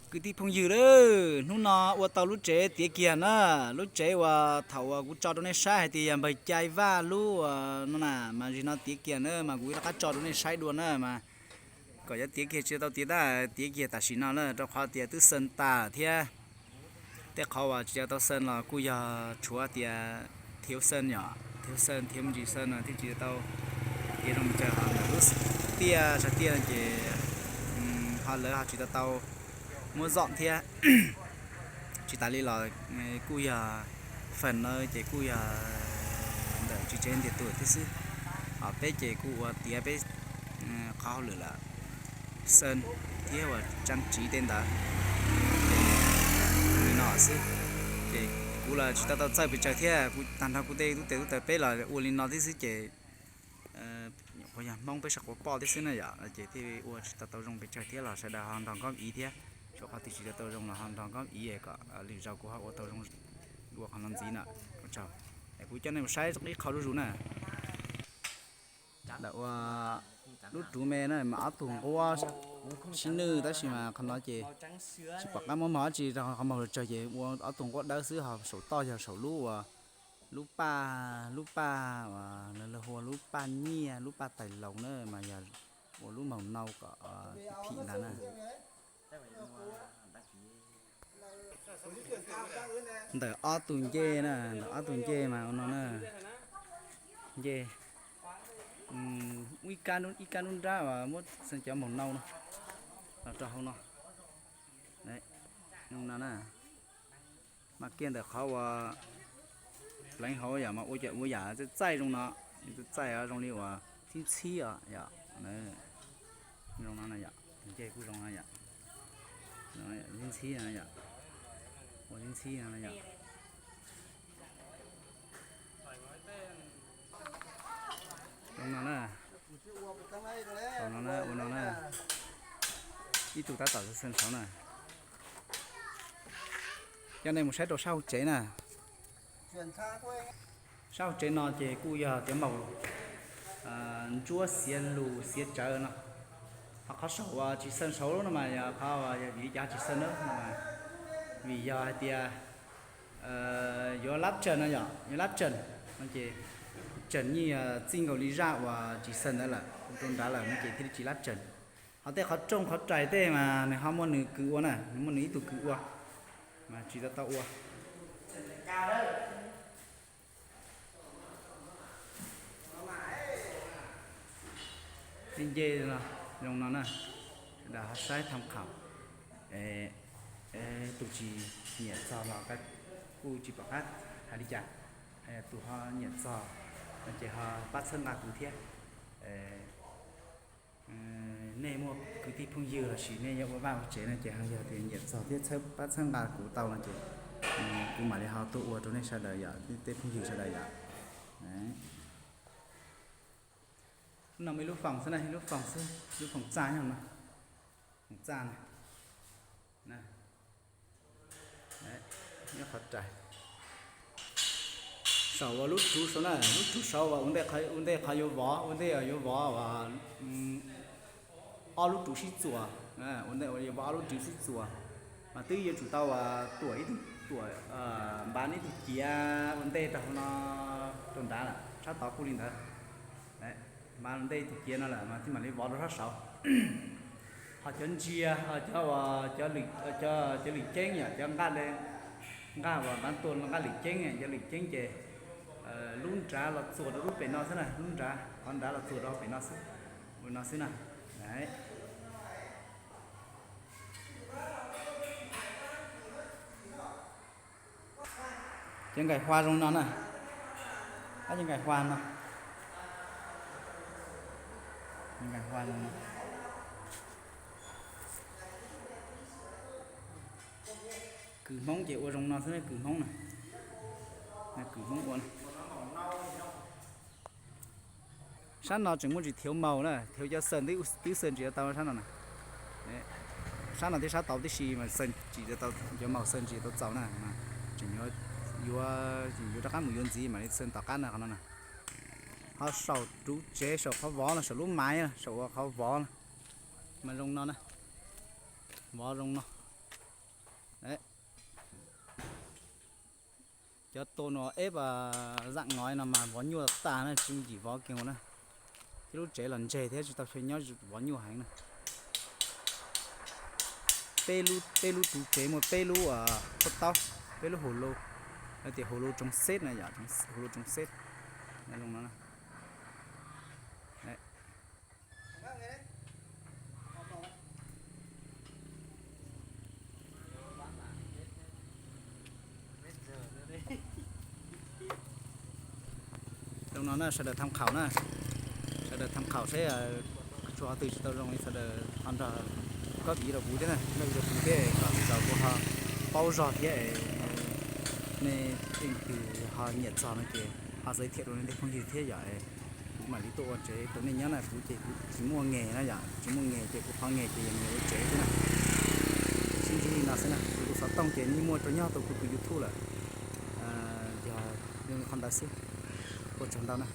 Kwv tij phooj ywg lawm, hnub no ua tau lub tsev tiav kiag na, lub tsev uas thaum uas kuv tso rau nej saib hais tias yog npawg Cai Vaj lub no na, mas zaum no tiav kiag na, mas kuv rov qab tso rau nej saib dua na mas. Kom yuav tiav kiag tsis tau tiav tab tiav kiag tam sim no na, rau qhov tias twb xees tas thiab. Tej qhov uas tsis tau xees los kuj yog tshuav tias thiav xees yom, thiav xees thiav me ntsis xees no thiaj tsis tau tiav zoo pes tsawg, ho lub tiaj tsag tiaj no ces ho lawv ho tsis tau tau muab zom thiab. Tsis tas li los kuj yog feem no ces kuj yog ntawm tsis tsev ntiag tug thiab xwb. Ho peb ces kuj ua tiav peb qhov hauj lwm lawm, xees thiab uas tseeb tsiv tej ntawd li no xwb. Ces kuv los tsis tau tau txawj pes tsawg thiab, kuv tag nrho kuv tej tub tes tub taws peb los ua li no thiab xwb ces nyuam qhuav yog Hmoob peb sawv quav poj thiab xwb na yom, ces thiaj ua tsis tau tau zoo pes tsawg thiab los sawv daws ho nrog nkauj iv thiab. Tshuav qhov twg tsis tau tau zoo los ho nrog nkauj iv kom lwm zaus kuv ho ua tau zoo dua qhov no ntxiv na. Ua tsaug. Kuv coj nej mus saib ib qho zuj zus na. Lawv ua lub ruv me na mas ob tug nquab sib nwj tab sis mas qhov no ces tsis pom qab muab mos dab tsi rau qhov mos lus tsawg ces ua ob tug nquab dawb xwb, ho saum toj yog saum lub uas lub paj, lub paj uas lawv hu ua lub paj nyiaj, lub paj tais laus na mas yog ua lub maum nau kom phim ntag na. Ntawm ob tug ncej na, ntawm ob tug ncej mas ua no na, ncej ib kab ib kab nruab nrab uas muab xees cov maum nau no los rau hauv no. Zoo no na. Mas kiag ntawm qhov uas pleev hauv yom mas ua cov ua yam txaij txaij zoo no, txaij txaij zoo li uas txhib ntxhib os yom. Zoo no yom, ncej kuj zoo no yom, txhib ntxhib no yom, ua txhib ntxhib no yom. Zoo no na, no na, ua no na, ib tug tab tom xees saud na. Coj nej mus saib rau sab hauv tsev na. Sab hauv tsev no ces kuj yog tiav maum ntsuab xiav lus xiav tsawv no. Ho qhov saum uas tsis xees saud no mas yog qhov yog vim li cas tsis xees na no, vim yog hais tias yuav lab tsees no yom, yuav lab tsees no ces tsees yeej txij nkaus li zaj uas tsis xees ntawd lawm, rau nrad lawm no ces thiaj li tsis lab tsees. Ho tej qhov rooj qhov rais tej mas nws ho muaj nws kws ua na, nws muaj nws ib tug kws ua mas tsis tau tau ua. Tej ncej no zoo no na, sawv daws ho saib tham kham, tus tsis nyiam txog los kuj tsis pom qab hais li cas, tus ho nyiam txog no ces ho pab txhawb nqa kuv thiab. Nej muaj kwv tij phooj ywg lossis nej yuav ua vaj ua tsev no ces ho yog tias nyiam txog thiab txhawb pab txhawb nqa kuv tau no ces kuv mam li ho tuaj ua rau nej sawv daws yom, tej phooj ywg sawv daws yom. Lub no muaj ib lub foom xwb na, ib lub foom xwb, lub foom txaj nyob no, foom txaj na. Nyob qhov rais, saum uas lub ruv saud na, lub ruv saud uas ua ntej qhov yuav vov, ua ntej yuav vov uas ob lub ruv sib txuas, ua ntej yuav vov ob lub ruv sib txuas, mas twb yuav tsum tau tuam ib tug, tuam npav ib tug ciav ua ntej rau hauv no, rau nrad lawm, sab tod kuj li ntawd. Mas ua ntej tus ciav no lawm mas thiaj mam li vov rau sab saud. Ho cov ntsia, cov, cov lwm ceeb yom, cov nqaj, nqaj uas npav tuaj nqaj lwm ceeb, cov lwm ceeb ces lub nrad los txuas rau lub pem no xwb na, lub nrad, qhov nrad los txuas rau pem no xwb, ua no xwb na. Cov nqaim hua zoo no na, ab, cov nqaim hua no, nqaim hua zoo no. Kws Hmoob ces ua zoo no xwb, kws Hmoob na, kws Hmoob ua na. Sab no tseem muaj ntsis thiav maus na, thiav cov xees twb xees tsis tau tau sab no na. Sab no thiab sab tod tib si mas xees tsis tau tau, cov maus xees tsis tau tau txaus na, tseem yuav, yuav rov qab mus yuav ntxiv mam li xees tom qab na qhov no na. Ho saum ruv tsev saum qhov vov no, saum lub maiv na, saum uas qhov vov na, mas zoo no na, vov zoo no. Cov tua no eb, zam ngov no mas vov nyuaj tas na, tsis nkim vov kiag na. Thiab lub tsev los ntseg thiab tsis tau chaw nyob, vov nyuaj heev na. Peb lub, peb lub tsev muaj peb lub, pab taub, peb lub hauv lus, tias hauv lus tsoov xeb na yom, hauv lus tsoov xeb. Zoo no. Zoo no na, sawv daws tham khauv na, sawv daws tham khauv seb tshuav qhov twg tsis tau zoo li sawv daws ho nrog koj piv rau kuv thiab na, nrog kuv thiab kom kuv ho paub zog thiab. Nej leej twg ho nyiam txog no ces ho txawv thiam rau nej tej phooj ywg thiab yom. Kuv mam li tuaj ua tsev rau nej nyob na, kuv ces kuv tsis muaj nge na yom, tsis muaj nge ces kuv qhov nge ces yog nge ua tsev xwb na. Sib ntsib li no xwb na, kuv tus xov tooj ces yeej muaj rau nyob tau kuv tus YouTube lawm. Yog li qhov ntawd xwb, ua tsaug ntau na.